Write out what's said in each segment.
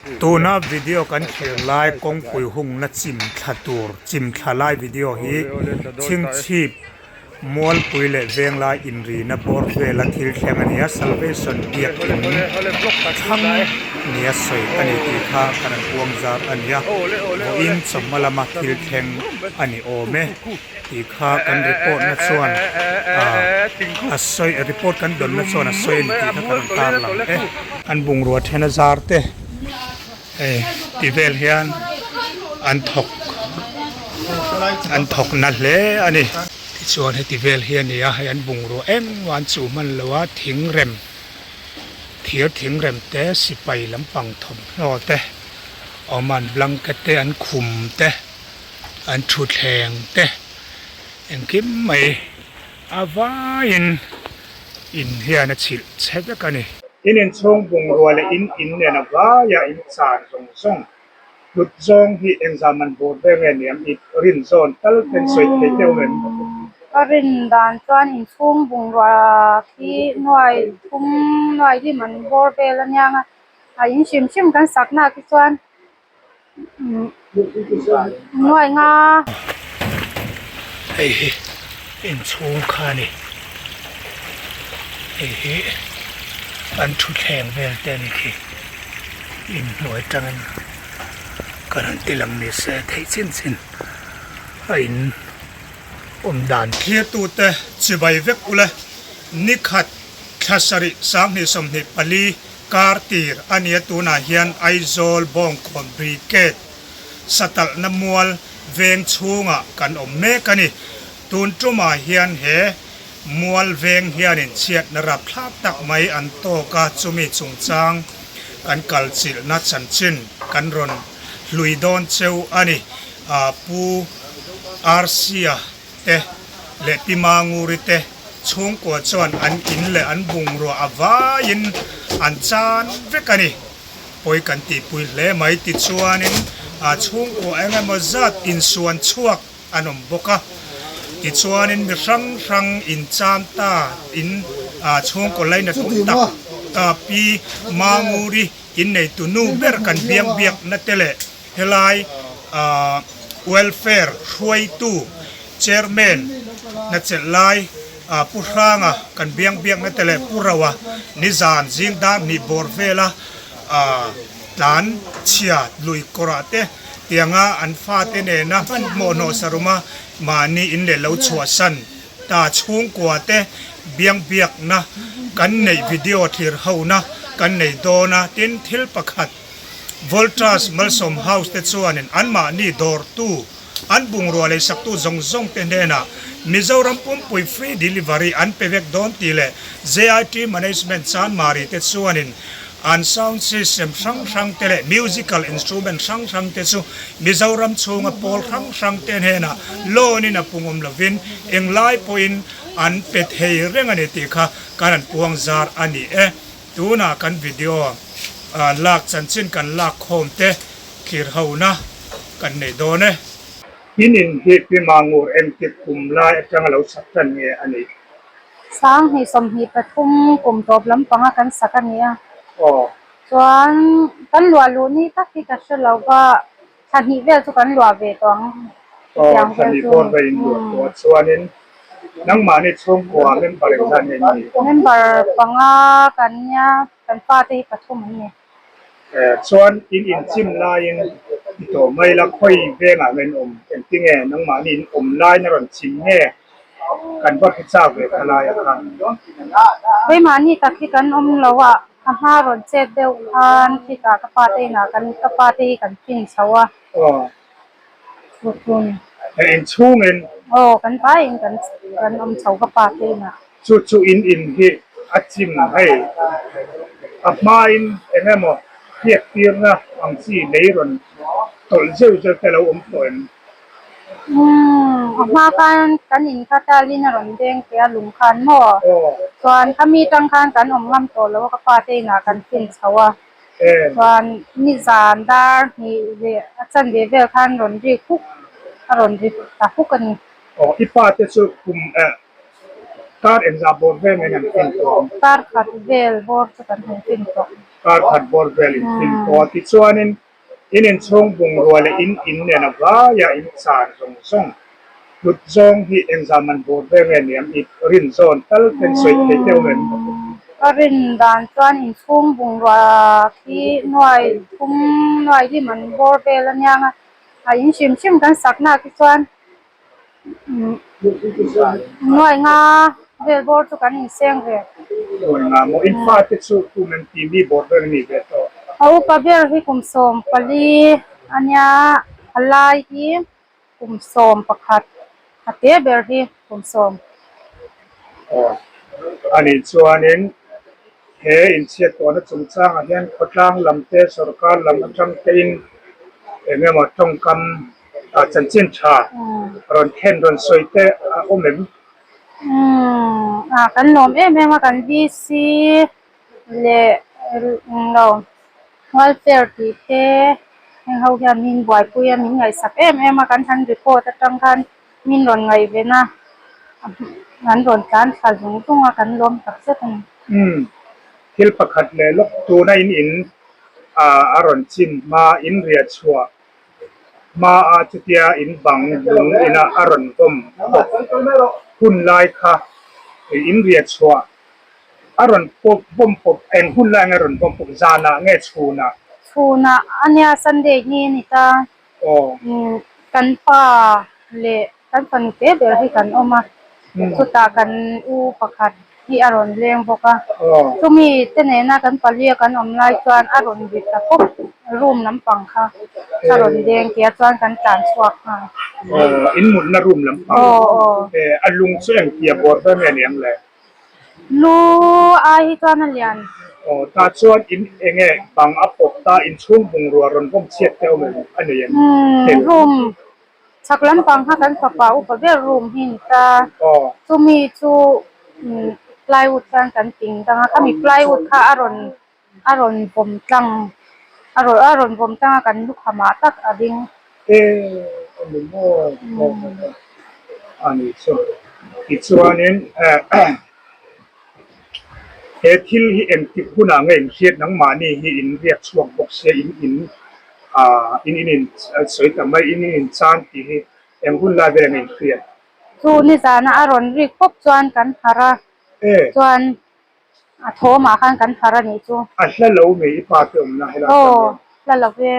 Tuna video kan thlir lai kawngpui hungna chim thla tur chim thla lai video hi chhingchhip mualpui leh venglai inrina bawr vela thil thleng a ni a, Salvation biakin thlang nia sawi a ni tih kha kan rawn uang zar a ni a, vawiin chawhma lama thil thleng a ni awm e. Tih kha kan report na chuan a sawi report kan dawn na chuan a sawi a ni tih kha ka rawn tar lang e. An bungrua then a zar te hei ti vel hian an thawk an thawk na hle a ni. Tichuan heti vel hi a ni a hei an bungrua engmah an chuh hman lo a thing rem thir thing rem te sipai lampang thawmhnaw te awm a an blanket te an khum te. An thutthleng te engkim mai a vaiin in hian a chhilh che vek a ni. In inchhung bungrua leh in in nen a vaia in char zawng zawng hlut zawng hi engzah man bur ve nge niam i rin zawn tal ten sawi thei deuh em? Ka rin dan chuan inchhung bungrua khi nuai thum nuai hlim an bawr vel aniang a, a in hrim hrim kan saknaah te chuan Nuai nga. Hei hi inchhung kha a ni. Hei hi an thutthleng vel te a ni khi. Inhnuai atangin ka rawn ti lang ni se theih chin chin a in awm dan. Thirtute chibai vek ula nikhat thla sarih 2024 Kar tir a nia tunah hian Aizawl Bawngkawn Brigade satalhna mual veng chhungah kan awm mek a ni. Tun tumah hian he mual veng hianin chhiatna rapthlak tak mai an tawk a, chumi chungchang kan kalchilhna chanchin kan rawn hlui dawn cheu a ni. Pu Rc-a te leh Pi Manguri te chhungkua chuan an in leh an bungrua a vaiin an chan vek a ni. Pawi kan tihpui hle mai tichuanin chhungkua eng emaw zat insuan chhuak an awm bawk a. Tichuanin mi hrang hrang inchan ta in chhungkaw lainat awm tak Pi Manguri inneitu nu ber kan biang biakna te leh Helai Welfare hruaitu Chairman na chelh lai Pu Hranga kan biang biakna te leh Pu Roa nizan zing dar hnih bawr vela tlan chhia lui kawrah te tianga an fate nena hmanhmawh hnawh saruma mahni in leh lo chhuahsan ta chhungkua te biang biakna kan neih video thlir hona kan nei dawn a, tin thil pakhat Voltas Malsawm House te chuanin anmahni dawrtu, an bungrua lei saktu zawng zawng te hnenah Mizoram pumpui free delivery an pe vek dawn tih leh JIT Management Chanmari te chuanin an sound system hrang hrang te leh musical instrument hrang hrang te chu Mizoram chhunga pawl hrang hrang te hnenah loan in a pungawm lovin englai pawhin an pe thei reng a ni tih kha kan han puang zar a ni e. Tunah kan video lak chanchin kan lak khawm te thlir hona kan nei dawn e. In in hi Pi Mangur engtik kum lai atanga lo sak tan nge a nih? Sanghnih 23 kum tawp lampanga kan sak a ni a. Aw. Chuan kan luah luh ni tak hi ka hre lo va, thla hnih vel chu kan luah ve tawh ang. Aw, thla hnih pawh an va inluah tawh a, chuanin Nangmahni chhungkua member engzat nge ni? Member panga kan nia, kan fate hi pathum an ni. Chuan in inchim laiin i tawh mai la, khawi vengah nge in awm? Engtinge nangmahni in awm laiin a rawn chim nge? Kan va hre chak ve kha laia khan. Keimahni tak hi kan awm lo a, ka hma rawn chet deuh khan khitah ka pate inah kan ka pate hi kan fin chho a. Aw. Hei inchhungin. Aw kan vaiin kan kan awm chho ka pa te inah. Chu chu in in hi a chim hei a hmain eng emaw hriat tirna ang chi lei rawn tawlh zeuh zeuh te lo awm tawh em? Umm a hma khan kan in kha talin a rawn deng teh a lung khan maw? Chuan khami tang khan kan awm ngam tawh lo a ka pa te inah kan fin chho a. Chuan nizan dar hnih leh a chanve vel khan rawn ri huk a rawn ri ta huk a ni. Aw i pa te chu kum eh kar engzah bawr vel nge an fin tawh ang? Kar khat vel bawr chu kan han fin tawh. Kar khat bawr vel in fin tawh a. Tichuanin in inchhung bungrua leh in in nen a vaia in chan zawng zawng hlut zawng hi engzah man bawr vel nge niang i rin zawn tal ten sawi thei deuh em? Ka rin dan chuan inchhung bungrua khi nuai thum nuai hi man bawr vel a niang a, a in hrim hrim kan sakna ah khi chuan Nuai nga vel bawr chu kan inseng ve. Nuai nga maw? In fate chu kum em ti mi bawr ber ni ve tawh? A upa ber hi kum 14 a nia, a lai hi kum 11, a te ber hi kum 10. Aw, ani chuanin he inchhiat tawhna chungchangah hian khawtlang lam te, sorkar lam atang tein eng emaw tawngkam Ah chanchin tha rawn thlen rawn sawi te a awm em? Umm ah kan lawm em em a kan VC leh lo welfare tih te heng ho hian min buaipui a min ngaihsak em em a kan han report atang khan min rawn ngaihven a an rawn tlan thla zung zung a kan lawm tak zet a ni. Umm thil pakhat leh lawk tuna in in ah a rawn chim hma in riah chhuah Hmaah chutia in bang lung ina a rawn vawm bawk hun lai kha in riah chhuah a rawn pawp vawm pawp eng hun lai nge rawn vawm pawp zanah nge chhunah? Chhunah a nia Sunday hi a ni ta. Aw. Kan pa leh Kan fanu te ber hi kan awm a, chutah kan u pakhat hi a rawn leng bawk a, chumi te nena kan palia kan awm lai chuan a rawn ri ta khawp, room lampang kha a rawn leng tia chuan kan tlan chhuak nghal. Aw, in mutna room lampang. Aw, aw. A lung chu engtia bawr ber nge ni ang le? Lu ai hi chuan a lian. Aw, tah chuan in enge bang a pawp ta, inchhung bungrua rawn vawm chhiat te awm em a nei em? Umm, room Chhak lampang kha kan fapa upa ber room hi ni ta. Chumi chu plywood chuan kan ping dang a, khami plywood kha a rawn a rawn vawm tlang a rawn a rawn vawm tlang a kan lukhamah tak a ding. E ani maw ani chu tichuanin He thil hi engtik hunah nge in hriat nangmahni hi in riak chhuak bawk sia in in ah in in in sawi ta mai in in in chan tih hi eng hun lai vel nge in hriat? Chu nizana a rawn rik pawp chuan kan harh a, chuan a thawmah khan kan harh a nih chu. A hla lo ngei i pa te awmna helai tan hian. Aw hla lo ve,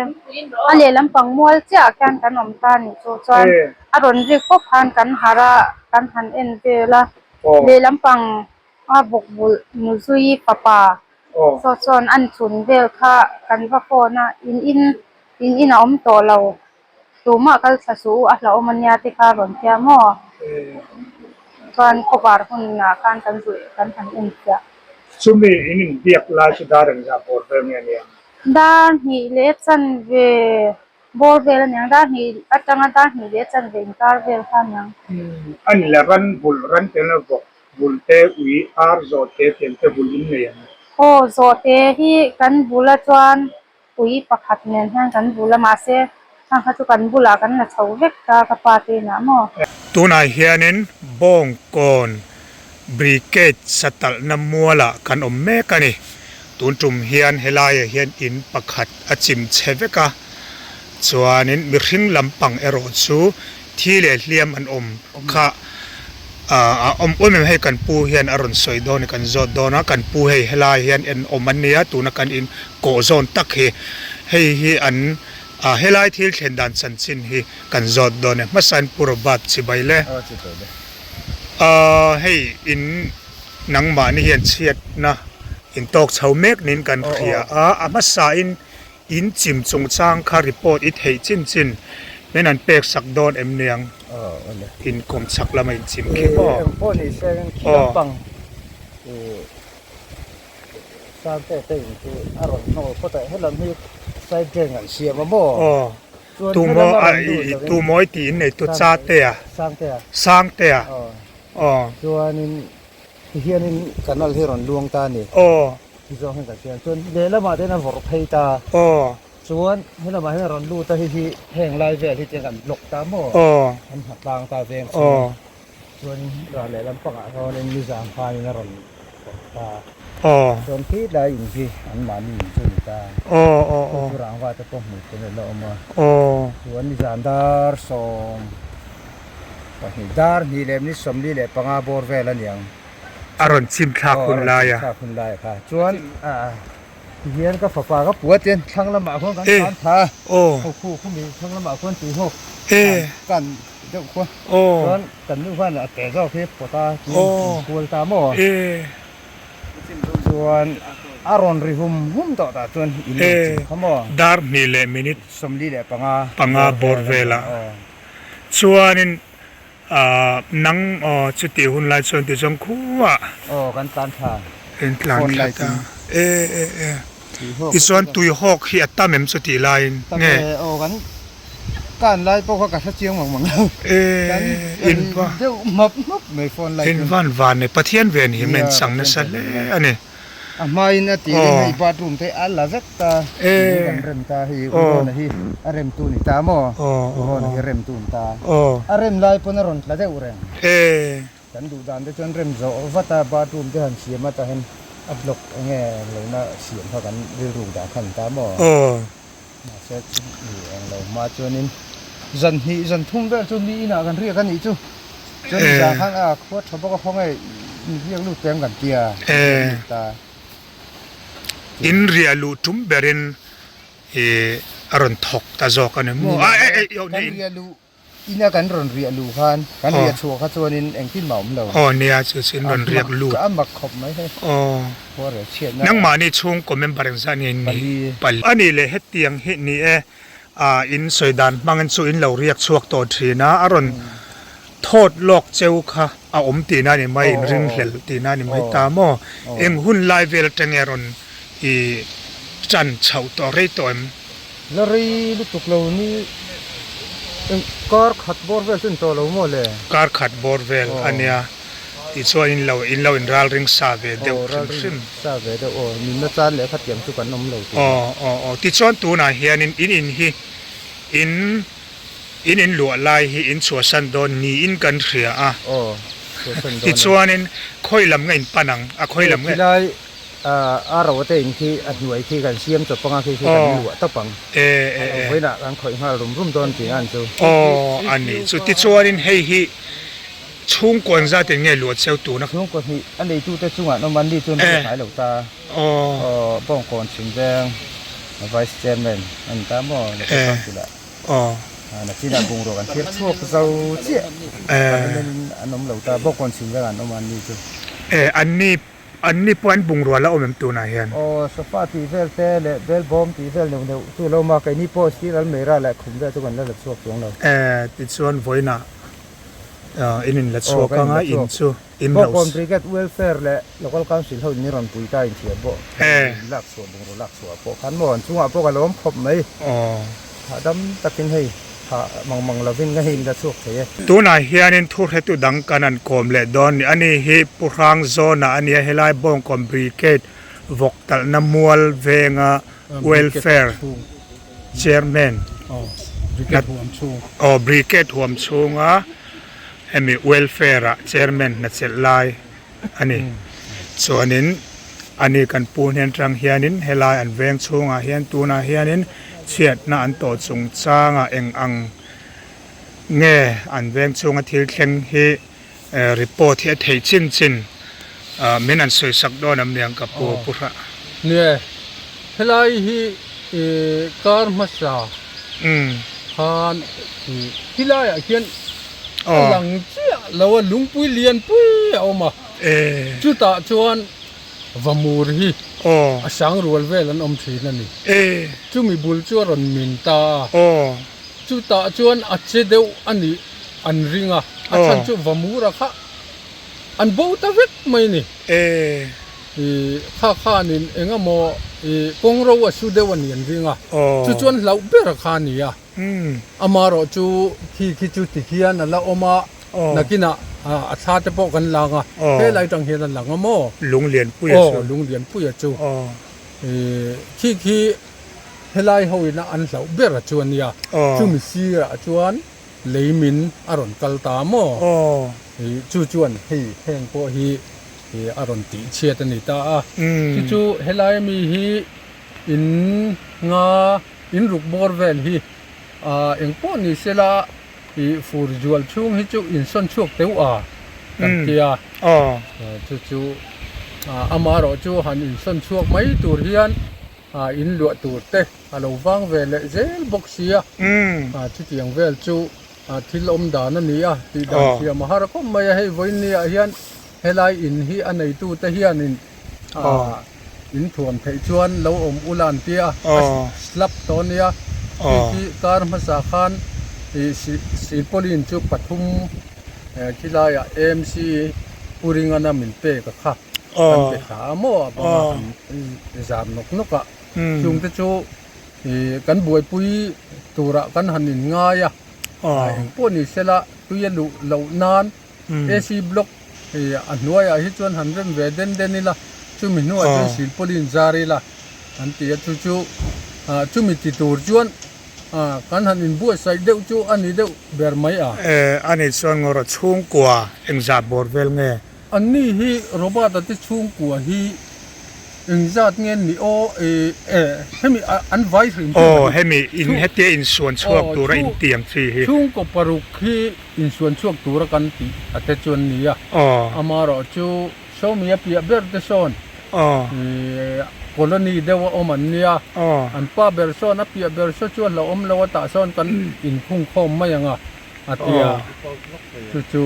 a lehlam pang mual chiah ah khian kan awm ta a nih chu, chuan a rawn rik pawp khan kan harh a, kan han en vel a. Lehlam pang a bawk bulh Nuzui fapa saw chuan an chhun vel kha kan va phone a, in in in in a awm tawh lo, tumah kal thla suh u a hlauhawm a nia te kha rawn tia maw? Chuan khawvar hunah khan kan zuih kan han en chiah. Chumi in inbiak lai chu dar engzah bawr vel nge nia? Dar hnih leh chanve Bawr vel a niang, dar hnih atanga dar hnih leh chanve inkar vel kha a niang. A ni la, ran vulh, ran telna vawk vulh te, ui, ar, zawhte, tiang te vulh in nei ang. Aw, zawhte hi kan bula chuan ui pakhat nen hian kan bul a, mahse hang kha chu kan bulah kan la chho vek ta ka pa te inah maw. Tunah hianin Bawngkawn Brigade satalhna mualah kan awm mek a ni. Tun tum hian helaiah hian in pakhat a chim chhe vek a, chuanin mihring lampang erawh chu thi leh hliam an awm kha a awm awm em hei kan pu hian a rawn sawi dawn a kan zawt dawn a, kan pu hei helai hian en awm an nia tuna kan in kawh zawn tak hi hei hi an helai thil thlen dan chanchin hi kan zawt dawn e hmasain Pu Robert chibai le. Hei in. Nangmahni hian chhiatna in tawk chho mek niin kan hria a, a hmasain in chim chungchang kha report i theih chin chin min han pek sak dawn em niang in kawm chak lama in chim khi maw? Eng pawh ni se khi lampang Sangte te in chu a rawn hnawl phawt a, helam hi side drain an siam a maw? Aw, tumawi tih in neitu Chatea, Sangtea, Sangtea. Aw. Chuanin tihianin canal hi rawn luang ta a ni. Aw. Ti zawng hian kan hria. Chuan lehlamah te hian a vawrh phei ta. Aw. Chuan helamah hian a rawn lut a hei hi heng lai vel hi tiang kan block ta maw? Aw. Kan hna tlang ta veng chhung. Aw. Chuanin ral lehlam pangah sawnin nizan khanin a rawn vawrh ta. Aw. Chuan khi lai in khi anmahni in chu a ni ta. Aw aw aw. Chu rangva te pawh hmuh tur a la awm a. Aw. Chuan nizan dar 12 dar hnih leh ni 45 bawr vel a niang. A rawn chim thlak hun lai a. Aw a rawn chim thlak hun lai a kha. Chuan tihian ka fapa ka pua te thlang lamah khuan kan tan tha a. Aw. Khu khumi thlang lamah khuan tui hawk kan deuh khua. Aw. Chuan kan nu khan a te zawk hi pawt a tin kual ta maw. Chuan a rawn ri hum hum tawh tah chuan in rawn chim kha maw. Dar hnih leh minute 45 panga bawr vel a. Chuanin nang aw chutih hun lai chuan tichuan khuah. Aw kan tlan thla. In tlan thla ta. E e e. Tichuan tuihawk hi a tam em chutih laiin nge? Tam e aw kan Kan lai pawh kha ka hre chiang mang mang lo. Kan deuh hmap hmap mai phone light. In van van nei Pathian ven hi men chang nasa hle a ni. A hmain a tir in hei bathroom te a la vek ta. Tui kan rem ta hei Urona hi a rem tu ni ta maw? Urona hi a rem tu ni ta. A rem lai pawn a rawn tla deuh reng. Kan duh dan te chuan rem zawh vat a bathroom te han siam a tahin a block enge lohna siam kha kan rilru dah khan ta maw? Mahse chu ni eng lo hma chuanin zan hnih zan thum vel chu mi inah kan riak a nih chu. Chuan zan khan a khua tha bawk a khawnge in riak lut peng kan tia riak lut ta. In riah luh tum berin i a rawn thawk ta zawk a ni maw? Kan riah luh Ina kan rawn riah luh khan, kan riah chhuah kha chuanin engtin mah a awm lo. Aw nia, chu chu in rawn riak lut. A mak khawp mai hei. Aw. Khua rel chhiatna. Nangmahni chhungkaw member engzah nge in nih? Pali. A nih leh hetiang hi ni e, ah in sawi dan hmangin chu in lo riak chhuak tawh thin a, a rawn thawt lawk cheu kha a awm tihna a ni mai, in ringhlel tihna a ni mai ta maw? Eng hun lai vel atang nge rawn i chan chhoh tawh rei tawh em? La rei lutuk lo ni eng kar khat bawr vel chu ni tawh lo maw le? Kar khat bawr vel a nia tichuan in lo in lo in ral ring sa ve deuh hrim hrim. Aw ral ring sa ve deuh aw nunna chan leh khatiang chu kan awm lo tih. Aw aw aw tichuan tunah hianin in in hi in in in luah lai hi in chhuahsan dawn niin kan hria a. Aw chhuahsan dawn a. Tichuanin khawi lam nge in pan ang a khawi lam nge. Khilai A ro te in khi a hnuai khi kan siam chawp anga khi khi kan luah tawp ang. Vawiinah kan khawih nghal rum rum dawn tih ang chu. Aw a ni chu. Tichuanin hei hi chhungkaw engzat in nge luah cheu tuna? Chhungkaw hnih a neitute chungah an awm a, ni chuan riak ngai lo ta. Aw Bawngkawn Chhimveng Vice Chairman a ni ta maw? Local Council ah. Nachinah bungrua kan thlir chhuak zo chiah. Parliament in an awm lo ta. Bawngkawn Chhimveng ah an awm a, ni chu. Anni An ni pawh an bungrua la awm em tunah hian? Aw, sofa tih vel te leh bel bawm tih vel neuh neuh chu lo awm a, keini pawh steel almeira leh khum vel chu kan la la chhuak chuang lo. E, tichuan vawiinah in in la chhuak anga in chu in lo. Bawkawm Brigade Welfare leh Local Council ho in rawn pui ta inchhiah bawk, in lak chhuah bungrua lak chhuah pawh khan maw an chungah pawh ka lo awm khawp mai. Aw. Hahdam takin hei. Thah mang mang lovin ka hei la chhuak thei e. Tunah hianin thuhretu dang kan han kawm leh dawn ni. Ani hi Pu Hrang Zawna a nia, helai Bawngkawn Brigade vawk talhna mual venga Welfare Chairman aw Brigade huam chhunga hemi Welfare ah Chairman hnachelh lai a ni. Chuanin ani kan pu hnen atang hianin helai an veng chhungah hian tunah hianin chhiatna an tawh chungchangah eng ang nge an veng chhunga thil thleng hi report hi a theih chin chin min an sawisak dawn am niang ka pu pu hrah. Nia, helai hi kar hmasa khan helaiah hian A lang chiah lo a, lungpui lian pui a awm a, chutah chuan vamur hi a sang rual vel an awm thin a ni. Chumi bul chu a rawn min ta a, chutah chuan a che deuh a nih an ring a, a chhan chu vamura kha an bo ta vek mai a ni. Kha khanin eng emaw kawng ro a su deuh a nih an ring a, chu chuan hlauh ber kha a ni a. Amaherawh chu khi khi chu ti hian a la awm a, nakinah a thla te pawh kan lang a, helai tang hian a lang a maw? Lunglianpuia chu. Aw, Lunglianpuia chu. Khi khi helai ho ina an hlauh ber a chu a nia, chumi sirah chuan leimin a rawn kal ta maw? Chu chuan hei heng pawh hi. a rawn tih chhiat a ni ta a. Chu chu helai ami hi in nga in ruk bawr vel hi eng pawh ni sela ih fur zual chhung hi chu insawn chhuak teuh a kan tia. Chu chu amaherawh chu han insawn chhuak mai tur hian in luah tur te a lo vang ve leh zel bawk sia. Chutiang vel chu thil awm dan a ni a tih dan thiam a har khawp mai a. Hei vawiin niah hian helai in hi a neitu te hianin in thuam theih chuan lo awm ula an tia a slab tawh a nia. Khi khi kar hmasa khan ih silpauline chu pathum khilaiah AMC Pu Ringana min pek a kha kan pe thla a maw a banga kan zar nawk nawk a. Chungte chu ih kan buaipui turah kan han in ngai a, eng pawh ni sela tui a luh loh nan AC block ih a hnuaiah hi chuan han rem ve den den ila, chumi hnuah chuan silpauline zar ila an ti a, chu chu chumi ti tur chuan kan han inbuatsaih deuh chu a ni deuh ber mai a. A nih chuan ngawrh chhungkua engzah bawr vel nge? Anni hi Robert-a te chhungkua hi engzat nge ni aw e hemi an vai hrim hrim Aw hemi in hetia insuan chhuak tura intiam chi hi. Chhungkaw paruk hi insuan chhuak tura kan tih a te chuan ni a. Amaherawh chu Sawmi a piah ber te sawn colony deuh a awm an nia. An pa ber sawn a piah ber saw chu a hlauhawm lo a tah sawn kan inkhung khawm mai ang a. A ti a, chu chu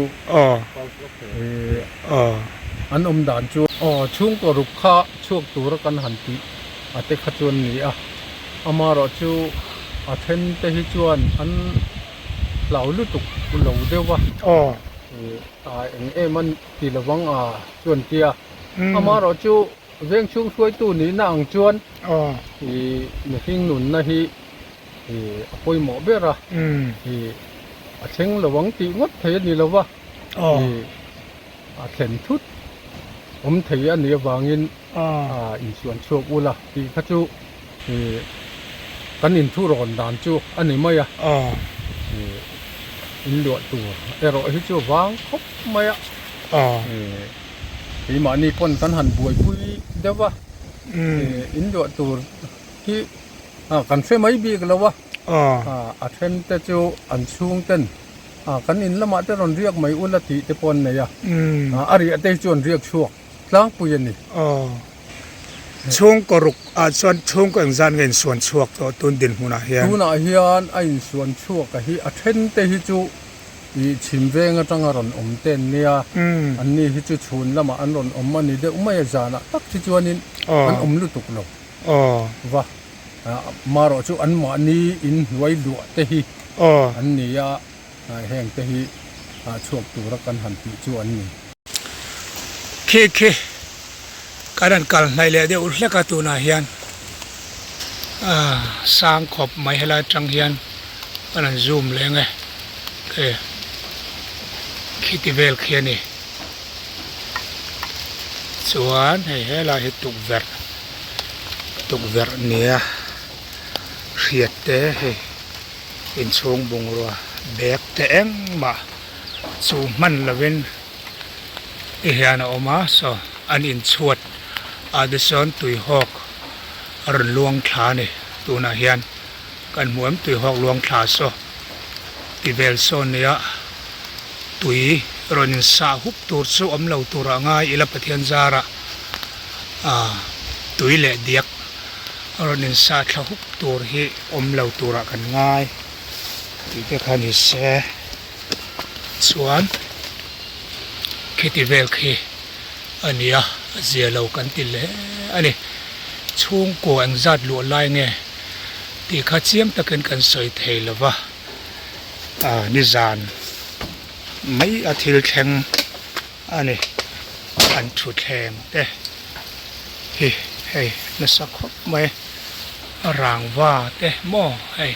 an awm dan chu aw chhungkaw ruk kha chhuak tura kan han tih a te kha chuan ni a, amaherawh chu a then te hi chuan an hlau lutuk lo deuh a, eng em an ti lovang a chuan tia, amaherawh chu veng chhung hruaitu nihna ang chuan mihring nunna hi. Ih a pawimawh ber a, ih a thleng lo ang tih ngawt thei a ni lo va, ih a thlen thut awm thei a nih avangin insuan chhuak ula tih kha chu ih kan inthurawn dan chu a ni mai a, ih inluah tur erawh hi chu a vang khawp mai a, ih keimahni pawn kan han buaipui deuh va, ih inluah tur hi. Kan hre mai bik lo a, a then te chu an chhung ten kan in lamah te rawn riak mai ula tih te pawh an nei a, a riah te hi chu an riak chhuak tlangpui a ni. Chhungkaw ruk ah chuan chhungkaw engzat nge insuan chhuak tawh tun dinhmunah hian? Tunah hian a insuan chhuak a hi a then te hi chu ih chhim veng atanga rawn awm te an nia, anni hi chu chhun lamah an rawn awm a ni deuh mai a, zanah tak hi chuanin an awm lutuk lo. Aw. Va, marawh chu an mahni in hnuai luah te hi an ni a, heng te hi chhuak tura kan han tih chu an ni. Khi khi kan han kal hnaih leh deuh hlek a tunah hian sang khawp mai helai atang hian kan han zoom leng e khi khiti vel khi a ni. Chuan hei helai hi tukverh tukverh nia hriat te hei inchhung bungrua bag te engmah chu hman lovin ti hian a awm a saw an inchhuat ah te sawn tuihawk a rawn luang thla a ni tunah hian kan hmu em tuihawk luang thla saw ti vel sawn nia. Tui rawn insah hup tur chu awm lo tur a ngai ila Pathian zarah ah tui leh diak rawn insah thla hup tur hi awm lo turah kan ngai tih te kha ni se chuan khiti vel khi a ni a a zia lo kan ti hle a ni chhungkaw engzat luah lai nge tih kha chiang takin kan sawi thei lo va. Nizan mai a thil thleng a ni an thutthleng te hi hei nasa khawp mai a rangva te maw hei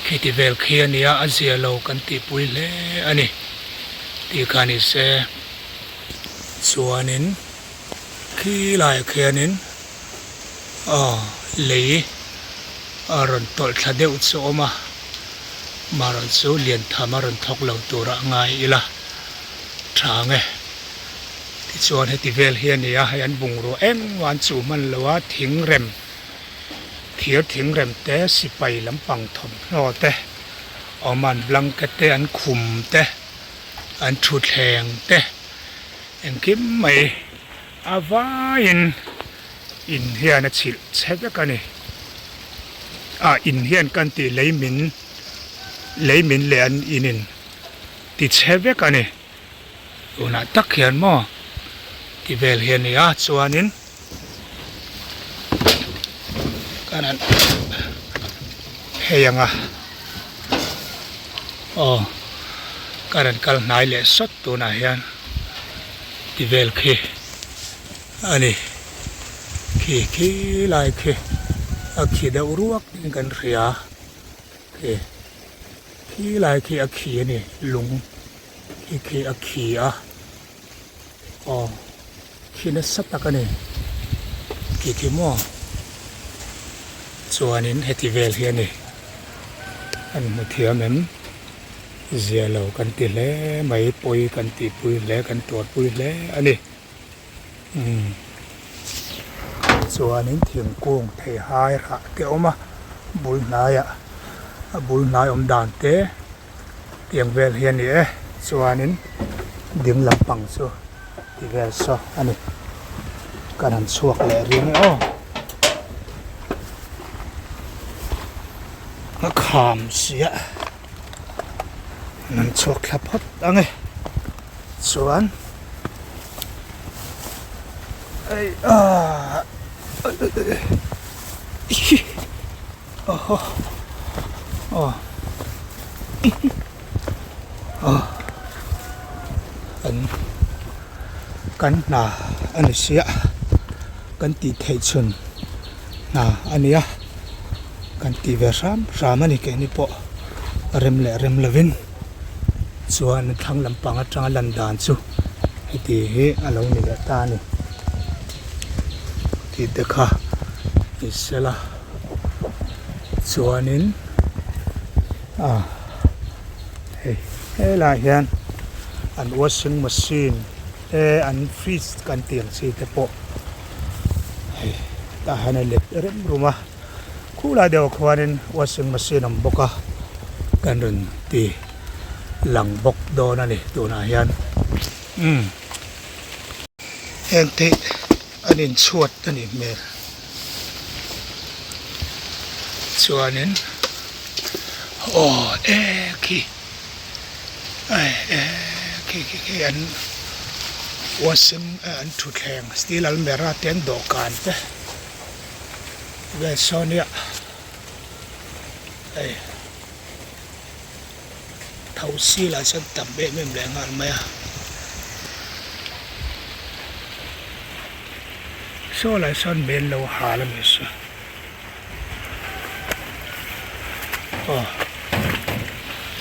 khiti vel khi a nia a zia lo kan tihpui hle a ni tih kha ni se chuanin khi laiah khianin aw lei a rawn tawlh thla deuh chu a awm a marawh chu lian tham a rawn thawk lo tur a ngai ila tha ang e. Tichuan heti vel hi a ni a, hei an bungrua engmah an chuh hman lo a, thingrem, thir thingrem te, sipai lampang thawmhnaw te awm a, an blanket te, an khum te, an thutthleng te, engkim mai a vaiin in hian a chhilh che vek a ni. Ah in hian kan tih lei min, lei min leh an in in ti che vek a ni. Tunah tak hian maw ti vel hi a ni a chuanin kan han phei ang a aw kan han kal hnai leh sawt tunah hian ti vel khi a ni khi khi lai khi a khi deuh ruak in kan hria khi khi lai khi a khi a ni lung. Khi khi a khi a aw khi nasa tak a ni khi khi maw chuanin heti vel hi a ni an hmu thiam em zia lo kan ti hle mai pawi kan tih pui hle kan tuar pui hle a ni umm chuanin thingkung theihai rah te a awm a bul hnaiah a bul hnai awm dan te. Tiang vel hi a ni e chuanin ding lampang chu ti vel saw a ni kan han chhuak leh rih ang e aw a kham sia an han chhuak thla phawt ang e chuan ei ah Kan kan hna a ni sia kan tih theih chhun hna a nia kan tih ve hram hram a ni keini pawh rem leh rem lovin chuan thlang lampang atanga lan dan chu heti hi a lo ni leh ta a ni tih te kha ni sela. Chuanin ah hei helaiah hian an washing machine te an fridge kan tih ang chi te pawh hei tah hian a let rem rum a khulai deuh ah khuanin washing machine a awm bawk a kan rawn ti lang bawk dawn a ni tunah hian umm heng te an inchhuat a nih hmel. Chuanin aw e khi e e khi khi khi an washing an thutthleng steel almirah te an dawhkan te vel saw nia hei thosi lah chuan tam em em leh nghal mai a. Saw lai sawn men lo hal a ni sa aw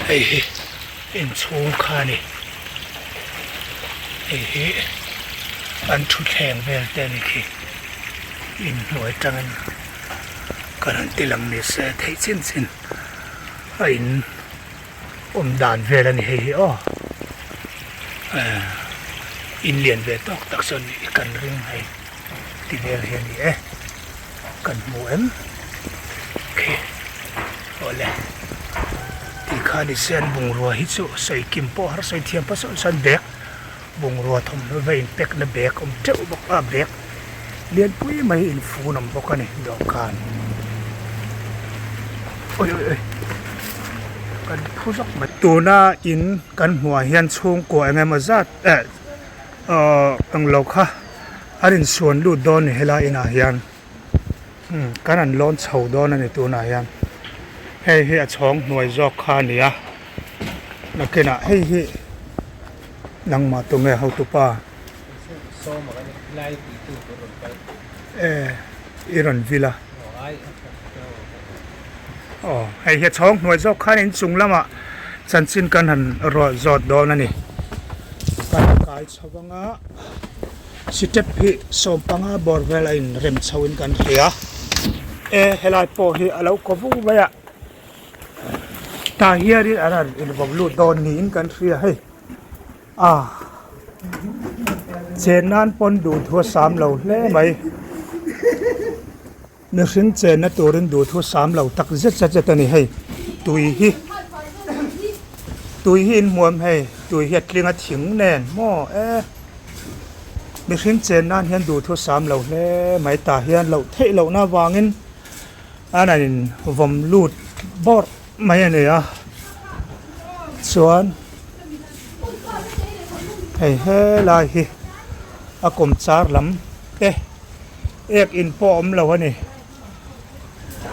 hei hi inchhung kha a ni hei hi an thutthleng vel te a ni khi inhnuai tangin ka rawn ti lang ni se theih chin chin a in awm dan vel a ni hei hi aw eh in lian ve tawk tak sawn i kan ring hei ti vel hi a ni e kan hmu em khi awle tih kha ni se an bungrua hi chu sawi kim pawh har sawi thiam pawh sawn sawn bag bungrua thawmhnaw va in pack na bag awm teuh bawk a bag lianpui mai in fun awm bawk a ni dawhkan awi awi awi kan phu zawk mai tuna in kan hmuh ah hian chhungkua eng emaw zat eh ahh englo kha a rawn suan lut dawn a ni helai inah hian umm kan han lawn chho dawn a ni tunah hian hei hi a chhawng hnuai zawk kha a ni a nakinah hei hi nangmah tunge hotupa. E i rawn vil a aw hei hi a chhawng hnuai zawk khan inchung lamah chanchin kan han rawh zawt dawn a ni kan kai chho anga step hi sawmpanga bawr vel a inrem chho in kan hria e helai pawh hi a lo kaw vung mai a tah hianin an han invawm lut dawn niin kan hria hei. A. Chen nan pawn duhthu a sam lo hle mai. Mihring chenna turin duhthu sam lo tak zet zet zet a ni hei. Tui hi tui hi inhmuam hei tui hi a tling a thing nen maw e. Mihring chen nan hian duhthu sam lo hle mai tah hian loh theih lohna avangin an han in vawm lut bawrh mai a ni a chuan hei helai hi a kawm char lam te ek in pawh a awm lo a ni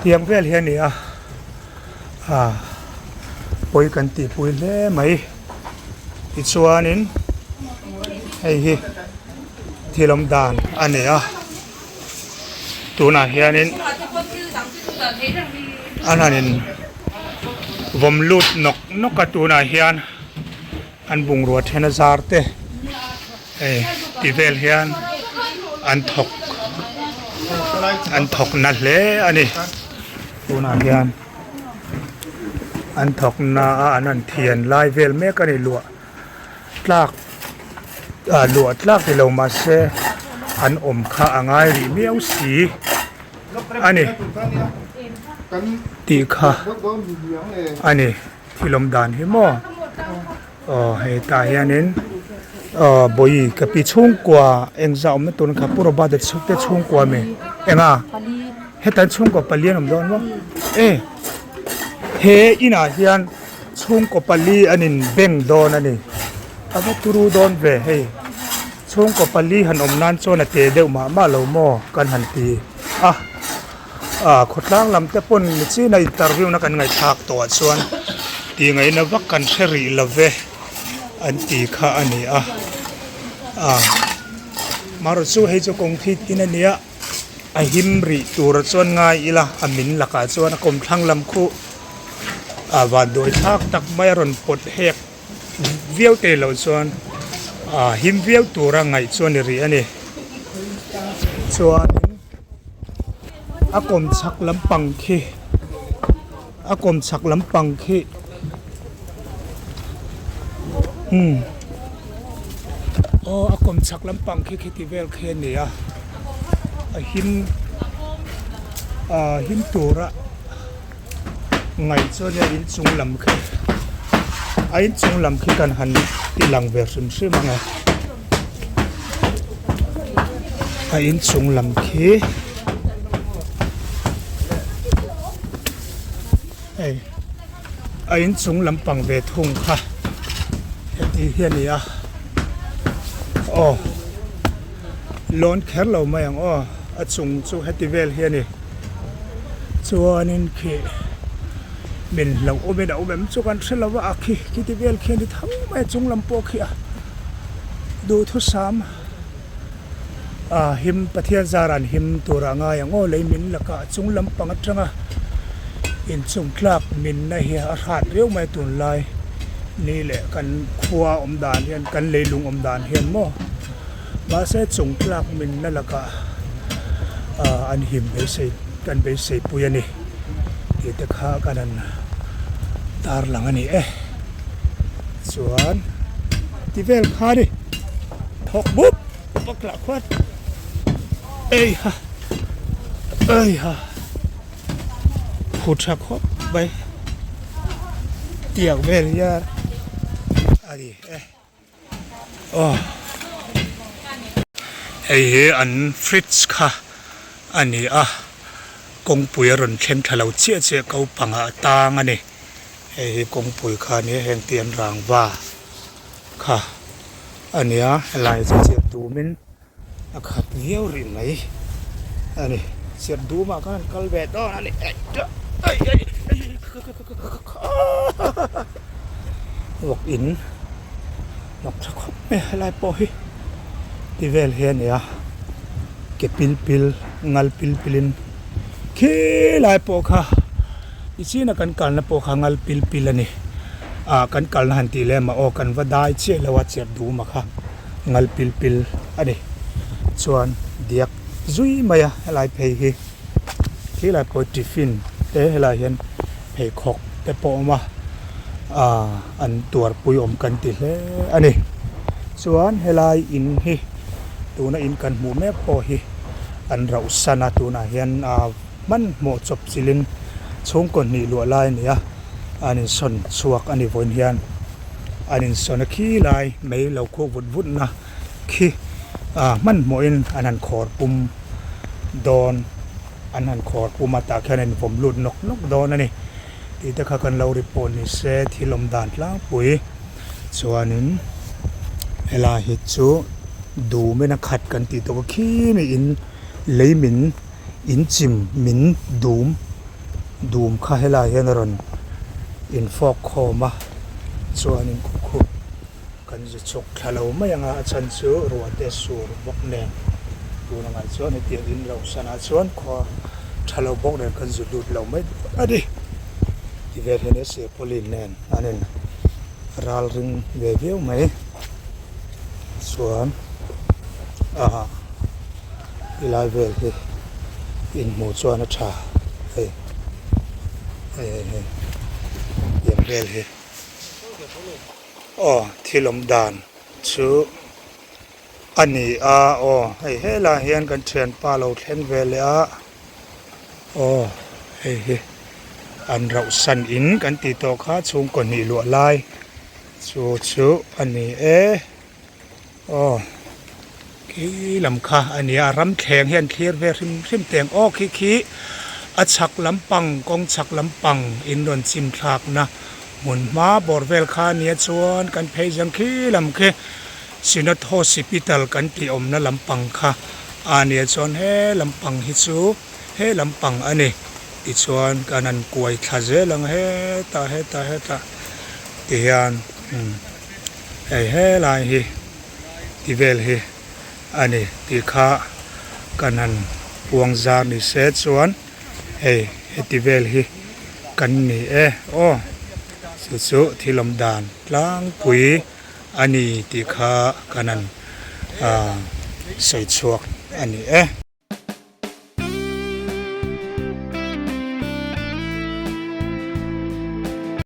tiang vel hi a ni a ah pawi kan tih pui hle mai tichuanin hei hi thil awm dan a ni a. Tunah hianin an han in vawm lut nawk nawk a tunah hian an bungrua then a zar te hei ti vel hian an thawk an thawk na hle a ni tunah hian an thawk na a an han thian lai vel mek a ni luah. Tlak ah luah tlak ni lo mahse an awm kha a ngai rih miau si a ni tih kha a ni thil awm dan hi maw aw hei tah hianin aw bawi ka pi chhungkua engzah awmna tur kha pu Robert-a te chhungkua mi enga heta chhungkua pali an awm dawn maw e he inah hian. Chhungkaw pali an in beng dawn a ni. A va turu dawn ve hei. Chhungkaw pali han awm nan chuan a te deuh mah mah lo maw kan han ti a. Ah khawtlang lam te pawn michina interview na kan ngaihthlak tawh ah chuan tih ngaihna vak kan hre rih lo ve an ti kha a ni a. Ah marawh chu hei chu concrete in a nia a him rih tur chuan ngai ila a min lakah chuan a kawmthlang lam khuh. A van dawi thlak tak mai a rawn pawt hek viau te loh chuan a him viau tura ngaih chu a ni rih a ni. Chuanin a kawm chhak lampang khi a kawm chhak lampang khi umm aw a kawm chhak lampang khi khiti vel khi a ni a a him a him tura. Ngaih chuan nia inchung lam khi a inchung lam khi kan han ti lang ve hrim hrim ang e a inchung lam khi hei a inchung lampang ve thung kha heti hi a ni a aw lawn kher lo mai ang aw a chung chu heti vel hi a ni. Chuanin khi min hlauh awmin a awm em chu kan hre lo a, a khi khiti vel khi a ni tho mai a chung lam pawh khi a duhthusam a him Pathian zar an him tur ah ngai ang aw lei min lakah a chung lam pang atanga inchung tlak minna hi a hrat riau mai tunlai ni leh kan khua awm dan hian kan leilung awm dan hian maw. Mahse chung tlak min la lakah ah an him beisei kan beisei pui a ni tih te kha kan han tar lang a ni e. Chuan ti vel kha ni thawk bup vak lah khuan ei ha ei ha phu tha khawp mai tiang vel hian a ni e. Aw hei hi an fridge kha a ni a kawngpui a rawn thleng thla lo chiah chiah ko pangah a tang a ni hei hi kawngpui kha a nia heng te an rangva kha a nia helai chu chirh dumin a khat viau rih mai a ni chirh dumah khan an kal ve dawn a ni. Vawk in hnawk tha khawp mai a helai pawh hi ti vel hi a ni a ke pil pil ngal pil pil in khilai pawh kha i china kan kalna pawh kha ngal pil pil a ni ah kan kalna han tih lem ah aw kan va dai chiah lo a chep dum a kha ngal pil pil a ni chuan diak zui mai a helai phei hi khilai pawh tiffin te helai hian. Pheikhawk te pawh a awm a aah an tuarpui awm kan ti hle a ni. Chuan helai in hi Tuna in kan hmuh mek pawh hi an rauh san a, tunah hian aa hmanhmawh chawp chilhin chhungkaw hnih luah lai a ni a, an insawn chhuak a ni vawiin hian an insawn a khi lai mei lo khuh vut vut na khi aa hmanhmawhin an han khawr pum dawn an han khawr pum a tah khian a invawm lut nawk nawk dawn a ni tih te kha kan lo report ni se thil awm dan tlangpui. Chuanin helai hi chu dumin a khat kan tih tawh a khi mi in lei min in chim min dum dum kha helai hian a rawn in fawk khawm a chuanin khu khu kan zu chhuk thla lo mai ang a a chhan chu ruah te sur bawk nen tun angah chuan hetiang in lo sanah chuan khua tha lo bawk nen kan zu lut lo mai a ni ti vel hian silpauline nen an in ral ring ve viau mai chuan ah tilai vel hi inhmuh chuan a tha hei hei hei hei tiang vel hi aw thil awm dan chu a ni a aw hei helaiah hian kan thianpa lo thleng ve leh a. Aw hei hi an rauh san in kan tih tawh kha chhungkaw hnih luah lai chu chu a ni e aw khi lam kha a ni a ram thleng hian thlir ve hrim hrim teng aw khi khi a chhak lampang kawng chhak lampang in rawn chim thlak na hmun hma bawr vel kha a nia chuan kan phei zang khi lam khi Synod Hospital kan tih awmna lampang kha a nia chuan he lampang hi chu he lampang a ni tichuan kan han kuai thla zel ang hetah hetah hetah ti hian umm hei helai hi ti vel hi a ni tih kha kan han puang zar ni se chuan hei heti vel hi kan ni e aw chu chu thil awm dan tlangpui. A ni tih kha kan han sawi chhuak a ni e.